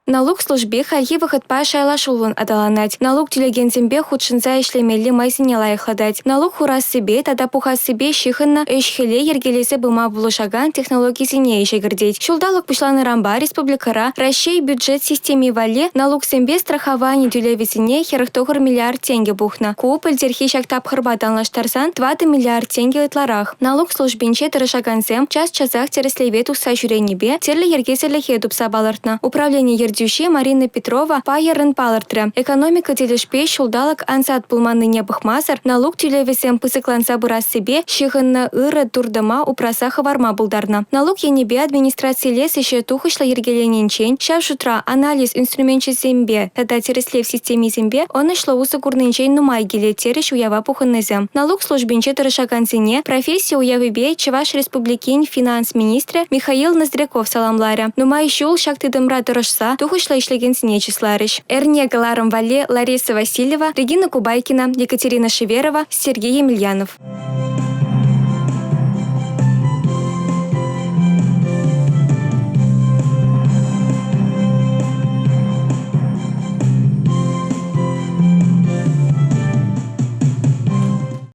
Налук служби хальхи вӑхӑтпа шайлашуллӑн аталанать, налук тӳлекенсемпе хутшӑнса ӗҫлемелли майсене лайӑхлатать, налук хурассипе тата пухассипе ҫыхӑннӑ ӗҫ-хӗле йӗркелесе пыма пулӑшакан технологисене ӗҫе кӗртет. Ҫулталӑк пуҫланнӑранпа республикӑра Раҫҫей бюджет системи валли налуксемпе страховани тӳлевӗсене 49 миллиард тенкӗ пухнӑ. Ку пӗлтӗрхи ҫак тапхӑрпа танлаштарсан 4 миллиард тенкӗ ытларах. Налук службинче тӑрӑшакансем час-часах тӗрӗслеве тухса ҫӳренипе тӗрлӗ йӗркесӗрлӗхе тупса палӑртнӑ. Управлени ертӳҫи Марина Петрова пайӑррӑн палӑртрӗ: экономика тӗлӗшпе ҫулталӑк ансат пулманнине пӑхмасӑр налук тӳлевӗсем пысӑкланса пырассипе ҫыхӑннӑ ырӑ туртӑма упраса хӑварма пултарнӑ. Налук енӗпе администрацилес ӗҫе тухӑҫлӑ йӗркеленинчен, ҫав шутра анализ инструменчӗсемпе тата тӗрӗслев системисемпе ӑнӑҫлӑ усӑ курнинчен нумай килет терӗҫ уява пухӑннисем. Налук службинче тӑрӑшакансене професси уявӗпе Чӑваш Республикин финанс министрӗ Михаил Ноздряков саламларӗ. Нумай ҫул ҫак тытӑмра тӑрӑшса тухӑҫлӑ ӗҫлекенсене чысларӗҫ. Эрне кӑларӑм валли Лариса Васильева, Регина Кубайкина, Екатерина Шеверова, Сергей Емельянов.